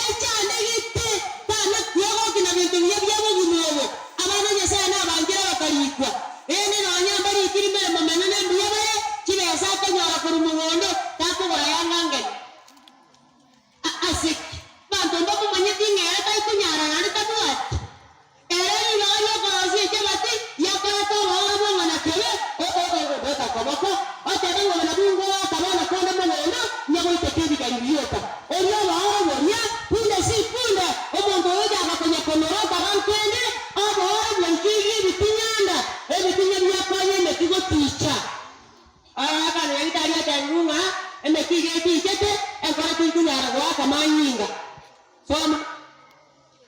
Echandegete, tana kwegokia na binto biya bia bogima obo. Abana Nyasae nabankire bakarikwa. Rende nonya mbarikiri meremo menene mbuya bare, chibesa akonyora korwa mogondo, takogora yanga ngeni. Ase ki? Abanto mbamomanyeti ng'a ere taikonyara naende tabwati. Ere ribaga ri'okorosia echabati yakorete obooro bw'ong'ana kebe, obeka koboko, otebe ng'a obo nabwo ngoaka bono konde mogondo, nyagoiteka ebigari bioka. Oria obooro boria, punde si punde, omonto oyo ochaka konya konora okaga nkende, obooro bwaikeirie ebitinyanda, ebitinya biakonya emeti goticha. Abaakani nyagetari atebigwe ng'a emeti iga etichete, enkoro tinkonyara goaka manyinga. Soma.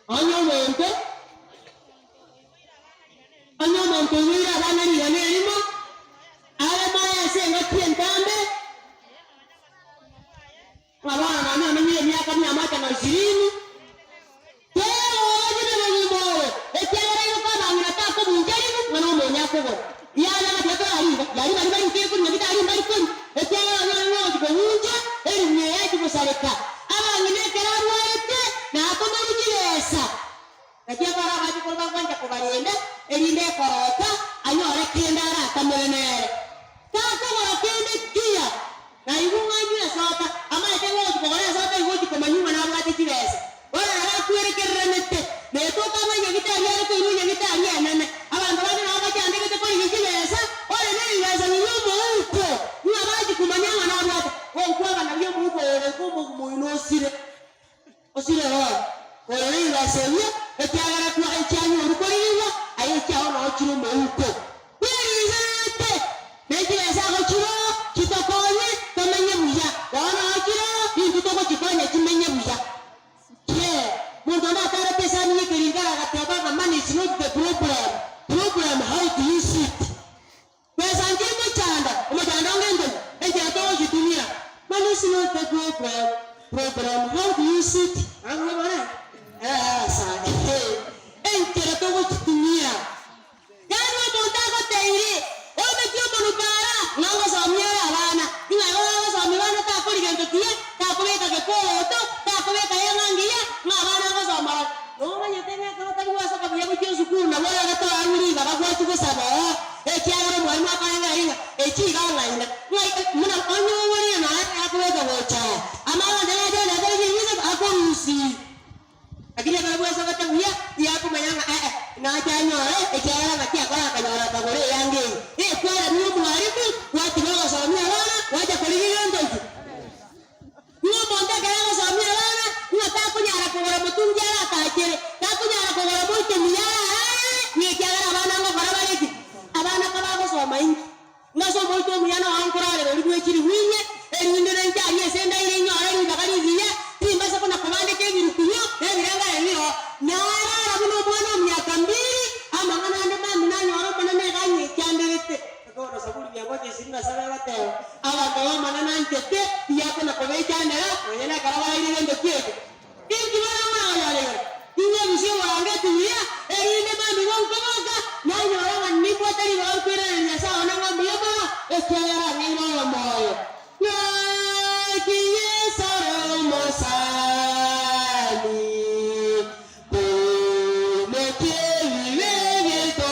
Onye omonto, onye omonto oiboire abana rigana erimo, are moyo ase engaki entambe, Ng'a bono nonya omenyire emiaka mia moja na ishirini, tegochi na bogima obo, ekiagera igo kwabang'ina takobuncha ribu ng'a nomonyo akogora. Yaya ng'a tiga torariga, yari baria barikire korwa nyagitari mbari korwa, ekiagera onyore ng'a ogochi kobuncha eribu eye yachi gosareka. Abang'ina ekero arwarete, natomerwe chibesa. Naki ekero abachukuru bagwancha kobarenda, erinde ekorota anyore kende aratamere nere. Takogora kende kiya, na igwe ng'a anywe esota, amaete ng'a ogochia kogora esota igo ochia komanywa ng'a nabwate chibesa. Bono nabo akwerekereranete, na etoka ng'a nyagitari are koirwa nyagitari enene. Abanto bande nabo bachandegete korigia chibesa, ore nebibesa biria omouko, ng'a bachia komanya ng'a nabwate. Gonkwaba nabio omouko oyo goika omogima oino osire. Osire bono, ore neibesa eria, ekiagera kwa echianyoru korigigwa, aye echiao nao chire omouko. Bwerigerete, ne chibesa ago chiroo, chitokonye tomenye buya, bono nao chiroo, intwe togochikonya chimenye buya. Kiee, monto onde atarete esani y'ekeringara agateba ng'a money is not the problem, problem how to use it. Besa nchiri mochando, omochando onge ntoki, enchera togochitumia. Money is not the problem, problem how to use it. Ang'o bono? Asa, ehe, enchera togochitumia. Yaani omonto agoteiri, ometie omonwe para, ng'a ngosomia ore abana, ng'a igo agosomia bana takori gento kiya, takobeka gekooto, takobeka yang'a ngiya, ng'a abana ngosoma bare. Nomanyete ng'a ekero otari gwasoka buya gochia esukuru nabo oragatoarwe ribaga gwachia gosaba oo, ekiagera omwalimu akorengereria ng'a echi iga ng'aina. Ng'ai buna onye oborire nonya akobeka gocha aa, amang'ana nache ondetere chinyisa akorusia. Lakini ekero bwesogete buya, iga akomanya ng'a ee, nache anyore, ekiagera ng'aki akora akanyora akagora eyanga eyio. Ekwaremia omwalimu, gwatiga ogosomia abana, gwacha korigia gento ki? Ng'a omonto ekero agosomia abana, ng'a takonyara kogora motungi aratachere, takonyara kogora moito omuya arararere, ng'a ekiagera abana ngokora bare ki? Abana kabagosoma inki? Ng'a ase omoito omuya noa nkorarera oria bwe chiribu inye, erinde nainche aria ase ndaire inyore ribaga rigiya, timbasa kona kobandeka ebirukunyo na ebirengererio biro. Narara buna omwana o miaka mbiri, amang'ana ande mambia nanyora Omonene iga anyechanderete. Bono Saburi mia moja ishirini na saba egoteba, Abanto b'Omonene anchete, tiyakona kobechandera, nonya nekero baraire gento ki'eke. Inki bono ng'ora konyora igoro? Inyerusie oborangeti buya, erinde mambia gonkoboka, nanyore ng'a nimbwate ribaga nkoiraneria Nyasae one ng'a mbuya mono, ekiagera ang'eire oyomoyo. Naki Yeso ore omosani, Koimokia ebibe biaito.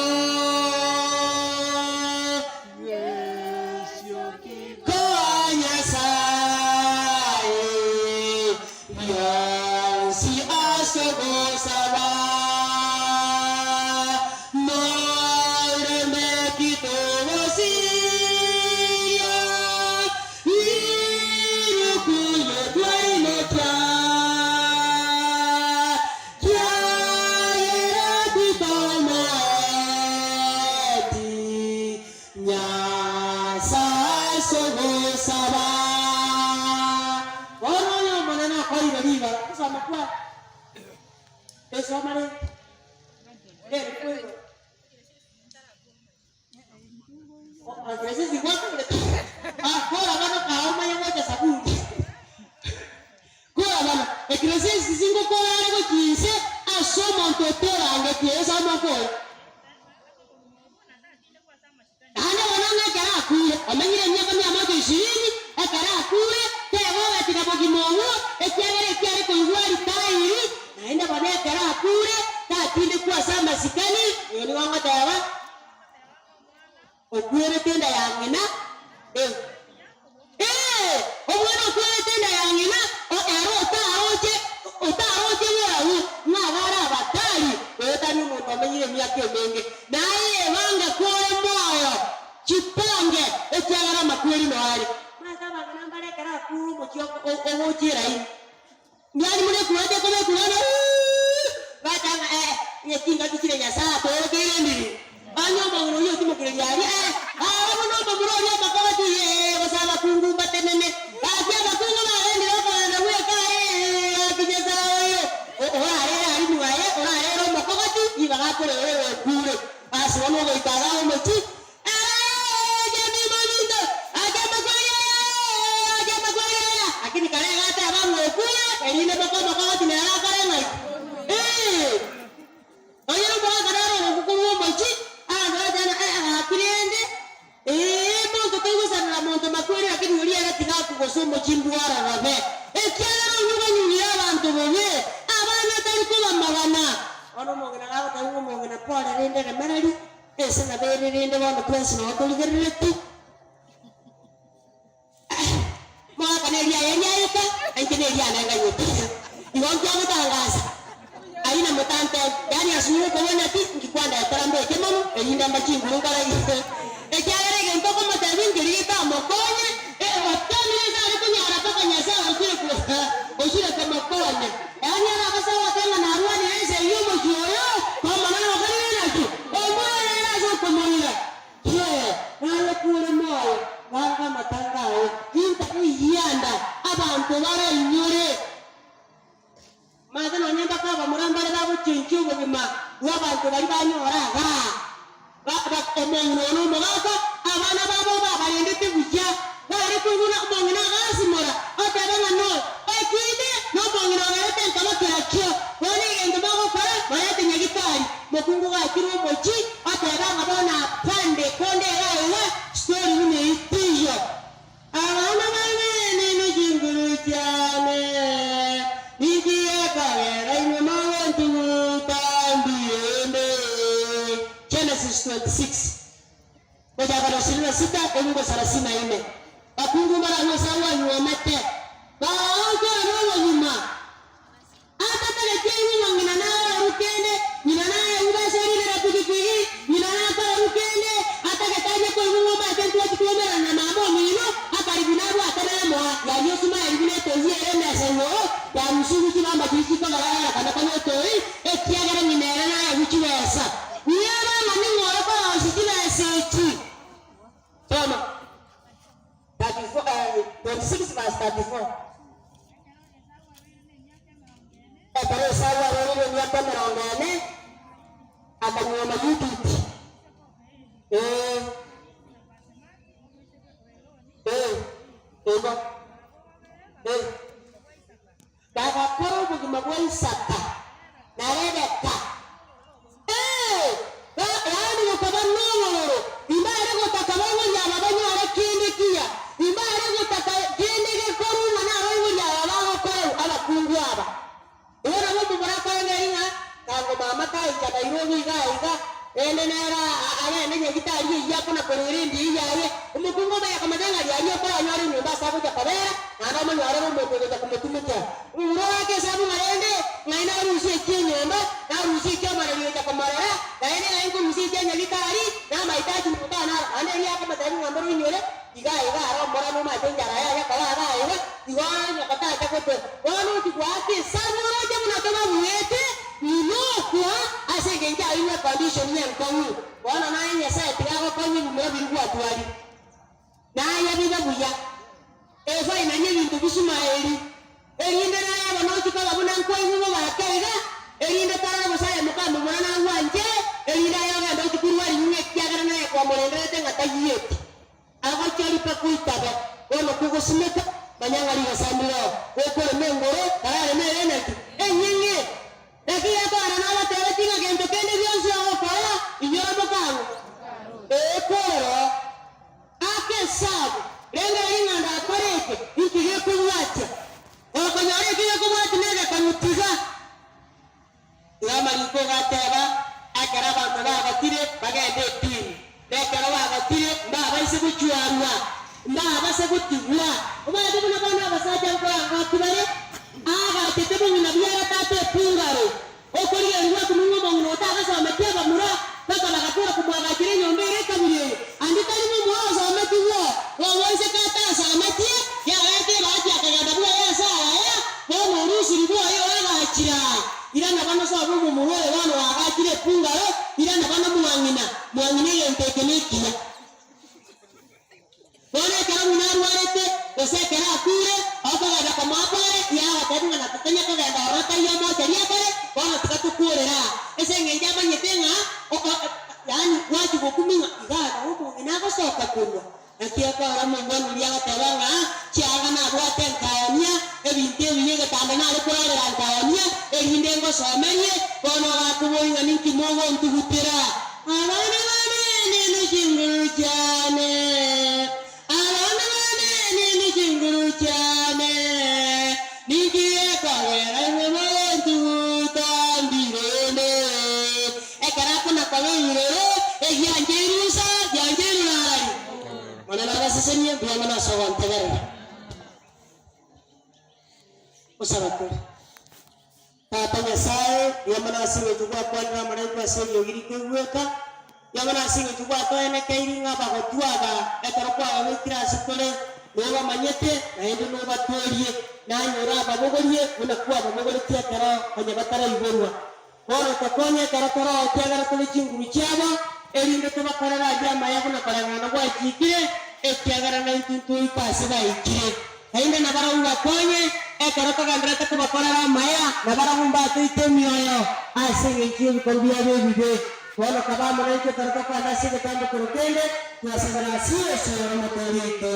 Koa Nyasae bionsi as'ogosaba. Morembe ki togosiria, Rirukuye twaimokia. Kiagera titomoeti Nyasae as'ogosaba. Bono oyo Omonene okoeire ribaga gosoma kwaye, esoma rende, ere koigwa. Ecclesiastes ngokora are gochia inse ase omonto oterangetie ase amoko oye. Naende bono ng'a ekero akure, omenyire emiaka mia moja ishirini, ekero akure, teba ogatiga bogima obwo, ekiagera ekiare koigwa ritairi. okwerete enda ya ng'ina, eh. Ee, omwana okwerete enda ya ng'ina, o ere otaroche, otaroche borabu, ng'a bare abatari, oyo tari omonto omenyire emiaka emenge. Naye ebanga kore moyo, chipange, ekiagera amakweri noare. Ase abang'ina mbare ekero akure omochie ogochia eraini. Yaani buna ekuhani ekobekwa bono, Uuh! Bateba ng'a ee, ng'a chingaki chire Nyasae atoorokeire emirimo. Onye omong'ina oyio otimokereria aria, ee, abe buna omomura oria omokogoti, ee, gose abakungu mbatenene. Gaki abakungu bagendire okogenda bweka, ee, gaki Nyasae oyo, o- orarere aria mwaye, orarere omokogoti, ribaga akorere oyokure. Ase bono ogoika igaa omochie, Ense nabo ere rende bono twensi nao torigereretie. Mogakana eriaye riaika, na inche neriane nganyete. Igo nkiagotangasa, ayio na motantebie, yaani ase okobona ki, nki kwandetera mbeke mono, erinde mba chinguru nkaragise. Ekiagera egento okomotebia nkeria getamokonye, otemire inse are konyara mpaka Nyasae ochire ochire komokonya. Yaani arabase goteba ng'a narwanire ense eyio omochie oyo, Omonene okorire naki? Omwana ere ase okomoira. Ee, naye kore moyo, banga amatanga ao, inta eyianda, abanto barainyore. Mate nonya mpaka abamura mbare bagochenchia obogima bw'abanto baria banyora igaa. Omong'ina oyo nomogaka, abana babo babarendete buya. Bare koigwa ng'a omong'ina agasimora, oteba ng'a no ekinde nomong'ina ogerete nkaba kerakio. Bono egento mogokora, morete nyagitari. Mokungu gakire omochie, oteba ng'a bono apande konde iga iga, story buna eyio teiyo. Abana baane ninwe chinguru chiane, ninki gekogera inwe mogontuguta mbiende? Genesis 26, gochaka na 26 ebuku 34. Bakungu mbarabwo Esau anyuomete, bagaokora nobogima. Atatageti aigwe ng'a ng'ina nakoerwe kende, ng'ina nayaigwe ase ririra pikipiki, ng'ina nakoerwe kende, atagete aye koigwa ng'a omanyete ntwachi kwomerana na mama omino, akaribu nabwate namoa, yaria osumaeri buna etoyi ere emesa igoro, yarusigwe chibamba chiria chikogaragara kana konya etoyi, ekiagera ng'ina ere nayaigwe chibesa. Niebe ng'a ning'o ore korosia chibesa echi? Soma 34, eh, 26 verse 34. Ekero Esau abereire emiaka emerongo ene, akanyuoma Yuditi. Ee, ee, igo, ee. Bagakora obogima bwa Isaka na Rebeka. Ee, yaani gokaba nobororo, imbare gotaka abaibori aba banyore kende kiya, imbare gotaka kende gekorwe ng'a nabaibori aba bagokorerwa abakungu aba. Igo nabo omomura akoengeria ng'a kango mama taicha Nairobi iga iga, rende nere agende nyagitari eyio akona korera endiyi yaye. Omokungu omoya akamanya ng'a riaria okoranyore enyomba ase agocha kobera, naende omonyorere omonto ogocha komotumokera. Omomura ogoaka esabu ng'a rende, ng'ai narusie echi enyomba, narusie echi omoreri ocha komorora, naende ng'ai nkorusia echi enyagitari, na amahitaji nyomba naro. Naende erio akomotebia ng'a mboro oinyore, iga iga aro omorani omanyete enchara yaye koba iga iga, igo nyoko tacha gotoa. Bono ochia goaka esabu oroche buna tobabuete, ng'ina okwa ase engencho aye econdition enkong'u. Bono naye Nyasae tiga agokonye ebimura biria gwatwarire, naye bibe buya. Efainani ebinto b'Isumaeli, erinde naye aba nochie koba buna nkwaigwa bobake iga, erinde torore gose aye mokamomura nagwanche, erinde aye ogende ochie korwa ring'ina ekiagera naye kwamorenderete ng'a tayieti. Agochia ripako itabe, bono kogosimeka, manya ng'a rigesa ndireo. Gokorema engoro, karareme ere naki? Enyeng'e. Naki gekogera nabatebetie ng'a gento kende gionsi ogokora, inyora mokang'u. Ee, korora. Aka esabu, rengereria ng'a ndakore eke, inki gekobwatia? Okonyora eki gekobwatia negekong'u tiga. Igo amariko gateba, Ekero abanto bagotire, bagende etini, na ekero bagotire, gotarwa, mbabase gotigwa. Omanyete buna bono abasacha nkorang'aki bare, aagachete bong'ina biara tata epungaro, Okorigereria gwakumigwa omong'ina otagasometi abamura, mpaka bagakora komwagachera enyomba ere ekaburi eye. Ande tari momura osometigwe, omoiseke atasometie, yareta ebahati akagenda bwoye ase araya, bono orusiri bwoye oagachira. Irana bano sobo omomura oyo bono oagachire epungaro, irana bano mwang'ina, mwang'ina egento eke nekiya. Bono ekero buna arwarete, gose ekero akuure, okogenda komoa pore, yagotebia ng'a natotanya kogenda ororo taiyo omochori akore, bono tiga tokuorere aa. Ase engencho amanyete ng'a yaani gwachia gokumia ng'a igaa nabo omong'ina agosoka korwa. Naki ekero omongwana oria agoteba ng'a chianga nabwate nkaonia, ebinto ebiya egetanda nare korarera nkaonia, erinde ngosomerie, bono ogakoboria ng'a ninki mogontugutera? Abana bane ninwe chinguru chiane, abana bane ninwe chinguru chiane, ninki gekogera inwe mogontuguta mbirende? Ekero akona-koba ebirero, egiancha erusa, giancha erurarari. Monene abasesenie, mbuya mono ase ogontegerera. Gosaba kore. Tata Nyasae, mbuya mono ase engencho gwakwanire amo naintwe ase eriogi rikoigweka, mbuya mono ase engencho gwatoenekeiri ng'a abagotwa aba ekero kwababekire ase tore nobamanyete, naende nobatoorie, naye orababogorie buna kwababogoretie ekero konya bataraiborwa. Bono tokonye ekero tore oo ekiagera tore chinguru chiabo, erinde tobakorere aria amaya buna koreng'ana gwachiikire, ekiagera naintwe ntoike ase baikire. Naende nabarabwo bakonye, ekero togendererete kobakorera amaya, nabarabwo mbatoite emioyo ase engencho y'ebikorwa biabo ebibe. Bono kaba amo naintwe ekero tokoenda ase egetambo kero kende, twasabera ase Yeso ore Omotoori oito.